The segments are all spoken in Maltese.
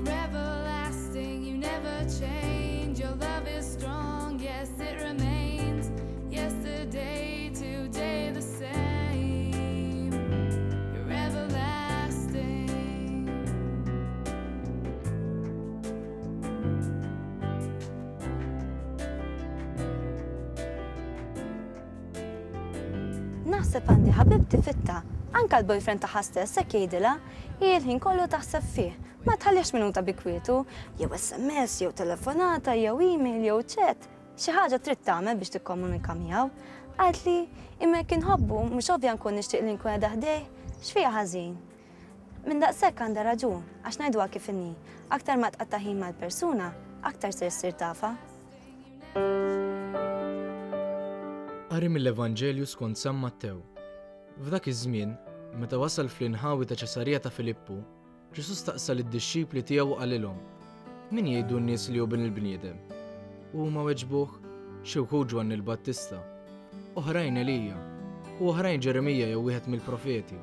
You're everlasting, you never change. Your love is strong, yes, it remains. Yesterday, today, the same. You're everlasting. Naħseb għandi ħabibti fitta, anka l-boyfriend tagħha stess hekk jgħidilha, hi l-ħin kollu taħseb fih, ma tħallihx minuta bi kwietu, jew SMS, jew telefonata, jew email, jew chat, xi ħaġa trid tagħmel biex tikkomunika miegħu. Qaltli, imma jekk inħobbu, mhux ovvja nkun nixtieq li nkun qiegħda ħdejh, x'fiha ħażin? Minn daqshekk għandha raġun, għax ngħiduha kif inhi, aktar ma tqatta' ħin mal-persuna, aktar ser issir tafha. Qari mill-Evanġelju skont San Mattew. F'dak iż-żmien, meta wasal fl-inħawi ta' Ċesarija ta' Filippu, Ġesù staqsa lid-dixxipli tiegħu u qalilhom, Min jgħidu n-nies li hu Bin il-bniedem? U huma weġbuh, Xi wħud Ġwanni l-Battista, oħrajn Elija, u oħrajn Ġeremija jew wieħed mill-profeti.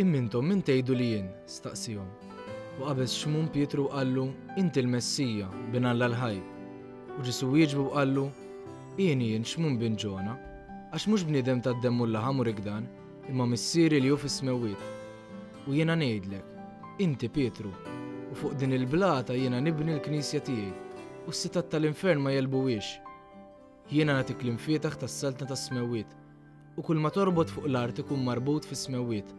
Imma intom min tgħidu li jien? staqsiehom. U qabeż Xmun Pietru u qallu, Inti l-Messija, Bin Alla l-ħaj. U Ġesù wieġbu u qallu, Hieni jien Xmun bin Ġona, għax mhux bniedem tad-demm u l-laħam urik dan, imma Missieri li hu fis-smewwiet. U jiena ngħidlek, Inti Pietru, u fuq din il-blata jiena nibni l-knisja tiegħi, u s-setgħat tal-infern ma jegħlbuhiex. Jiena nagħtik l-imfietaħ tas-saltna tas-smewwiet, u kull ma torbot fuq l-art ikun marbut fis-smewwiet,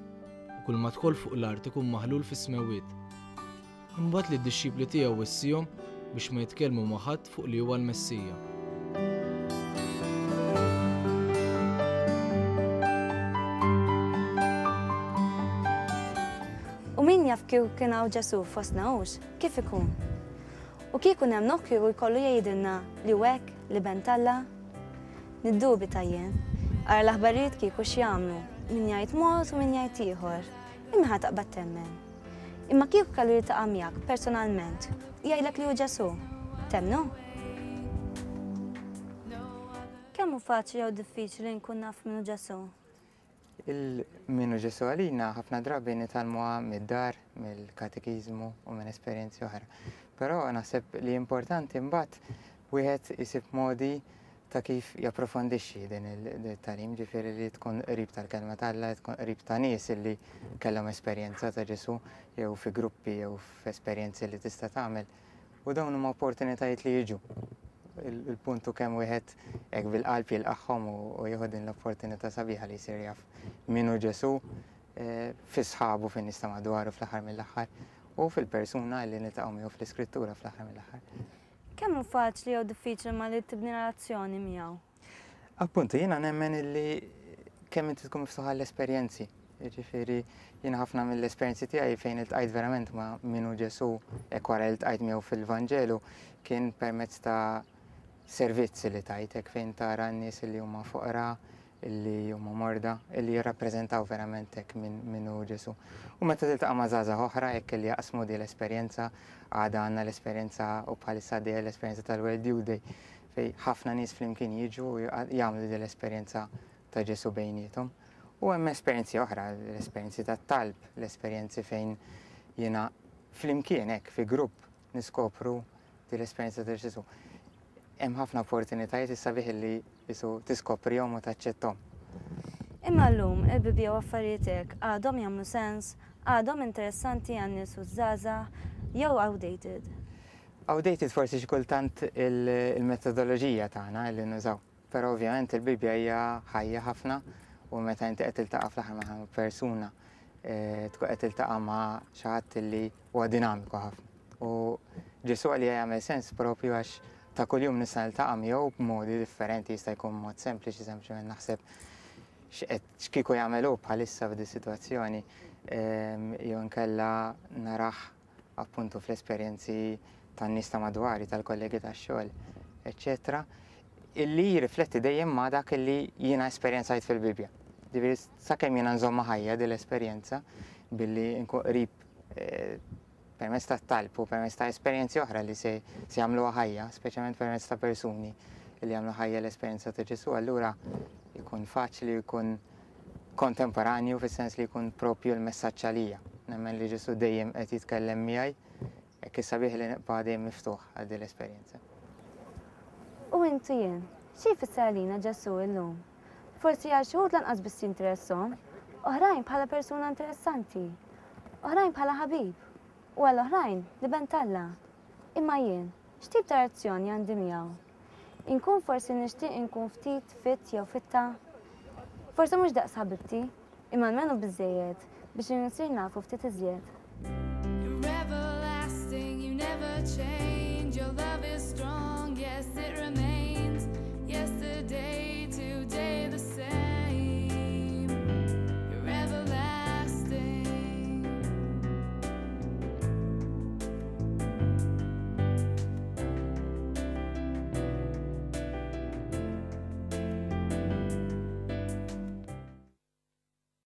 u kull ma tħoll fuq l-art ikun maħlul fis-smewwiet. Imbagħad lid-dixxipli tiegħu wissihom biex ma jitkellmu ma' ħadd fuq li huwa l-Messija. U min jaf kieku kien hawn Ġesù fostna hux, kif ikun? U kieku nemmnuh kieku jkollu jgħidilna li hu hekk, l-Iben t'Alla? Niddubita jien. Ara l-aħbarijiet kieku x'jagħmlu, min jgħid mod u min jgħid ieħor. Imma ħa taqbad temmen. Imma kieku kellu jiltaqa' miegħek personalment u jgħidlek li hu Ġesù, temmnu? Kemm hu faċli jew diffiċli li nkun naf min hu Ġesù? Il-min hu Ġesù għalina ħafna drabi nitgħallmuha mid-dar, mill-katekiżmu u minn esperjenzi oħra. Però naħseb li importanti mbagħad wieħed isib modi ta' kif japprofondixxi din it-tagħlim, ġifieri li tkun qrib tal-Kelma t'Alla, tkun qrib ta' nies li kellhom esperjenza ta' Ġesù jew fi gruppi jew f'esperjenzi li tista' tagħmel. U dawn huma opportunitajiet li jiġu. Il-punt hu kemm wieħed hekk bil-qalb jilqagħhom u jieħu din l-opportunità sabiħa li jsir jaf min hu Ġesù eh, fi sħabu fin-nies ta' madwaru fl-aħħar mill-aħħar u fil-persuna li niltaqgħu miegħu fl-Iskrittura fl-aħħar mill-aħħar. Kemm hu faċli jew diffiċli ma li tibni relazzjoni miegħu? Appuntu, jiena nemmen illi kemm inti tkun miftuħ għall-esperjenzi. Jiġifieri jiena ħafna mill-esperjenzi tiegħi fejn iltqajt verament ma' min hu Ġesù hekk wara li ltqajt miegħu fil-Vanġelu kien permezz ta' servizz li tajt hekk fejn tara n-nies li huma foqra, li huma morda, li jirrappreżentaw verament hekk min hu Ġesù. U meta tiltaqa' ma' żgħażagħ oħra hekk li jaqsmu din l-esperjenza, għada għandna l-esperjenza u bħalissa għaddejja l-esperjenza tal-World Youth Day fejn ħafna nies flimkien jiġu u jagħmlu din l-esperjenza ta' Ġesù bejniethom. U hemm esperjenzi oħra, l-esperjenzi tat-talb, l-esperjenzi fejn jiena flimkien hekk fi grupp niskopru din l-esperjenza ta' Ġesù. Hemm ħafna opportunitajiet is-sabiħ li jisu tiskoprihom u taċċetthom. Imma llum il-Bibbja u affarijiet hekk għadhom jagħmlu sens? Għadhom interessanti għan-nies u ż-żgħażagħ jew outdated? Outdated forsi xi kultant il-metodoloġija tagħna li nużaw. Però ovvjament il-Bibbja hija ħajja ħafna u meta inti qed tiltaqa' fl-aħħar ma' persuna eh, tkun qed tiltaqa' ma' xi ħadd li huwa dinamiku ħafna. U Ġesù għalija jagħmel sens propju għax ta' kuljum nista' niltaqa' miegħu b'modi differenti, jista' jkun mod sempliċi, sempliċement naħseb x'kieku jagħmel hu bħalissa f'di sitwazzjoni ehm, jew inkella narah appuntu fl-esperjenzi tan-nies ta' madwari, tal-kollegi tax-xogħol, eċċetera, illi jirrifletti dejjem ma' dak illi jiena esperjenzajt fil-Bibbja. Ġifieri sakemm jiena nżommha ħajja din l-esperjenza billi nkun qrib eh, permezz tat-talb u permezz ta' esperjenzi oħra li se jagħmluha ħajja, speċjalment permezz ta' persuni li jagħmlu ħajja l-esperjenza ta' Ġesù, allura jkun faċli jkun kontemporanju fis-sens li jkun propju l-messaġġ għalija. Nemmen li Ġesù dejjem qed jitkellem miegħi. Hekk is-sabiħ li nibqa' dejjem miftuħ għal din l-esperjenza. U int u jien, xi jfisser għalina Ġesù illum? Forsi għal xi wħud lanqas biss jinteressahom, oħrajn bħala persuna interessanti, oħrajn bħala ħabib, u għal oħrajn l-Iben t'Alla. Imma jien, x'tip ta' reazzjoni għandi miegħu? Inkun forsi nixtieq inkun ftit fitt jew fitta? Forsi mhux daqs ħabibti, imma almenu biżżejjed biex insir nafu ftit iżjed.